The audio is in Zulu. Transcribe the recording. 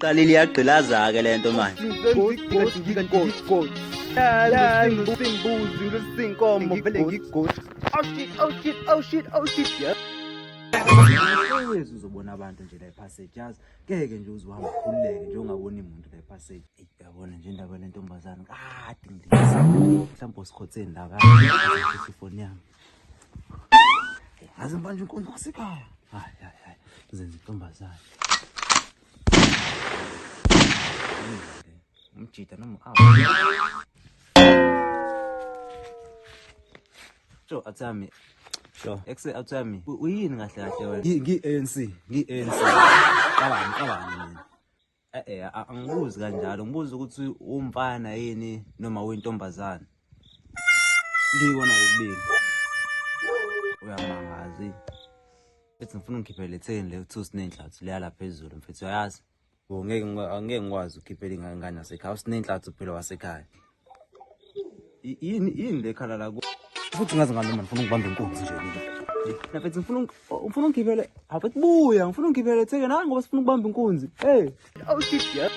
Iqalile iyagqilaza-ke le nto manje. Always uzobona abantu nje la epassage, yazi ngeke nje uze uhambe ukhululeke nje ungaboni muntu la epassage. Eyi, yabona nje indaba lentombazane kade ngilindisa mhlawumbe osikhotheni la kade ifoni yami. Ngaze ngibanje inkunzi wasekhaya. Hayi hayi hayi, ngizenza intombazane. Umjita noma awu. Sho athami. Sho, exe athami. Uyini kahle kahle wena? Ngi ANC, ngi ANC. Qabani, qabani mina. Eh eh angibuzi kanjalo, ngibuza ukuthi umfana yini noma uyintombazane. Ngikona kokubili. Uyamangazi. Ethi ngifuna ungikhiphele etheni le kuthiwa uSinenhlathu leya la phezulu mfethu uyayazi. Bo ngeke angeke ngikwazi ukukhiphela ingane yasekhaya uSinenhlathu phela wasekhaya. Yini yini le khala la futhi ngaze ngaloma ngifuna ukubamba inkunzi nje mina. Mfethu ngifuna ngifuna ungikhiphele, hawu buya ngifuna ungikhiphele etheni hayi ngoba sifuna ukubamba inkunzi. Hey. Oh shit, yeah.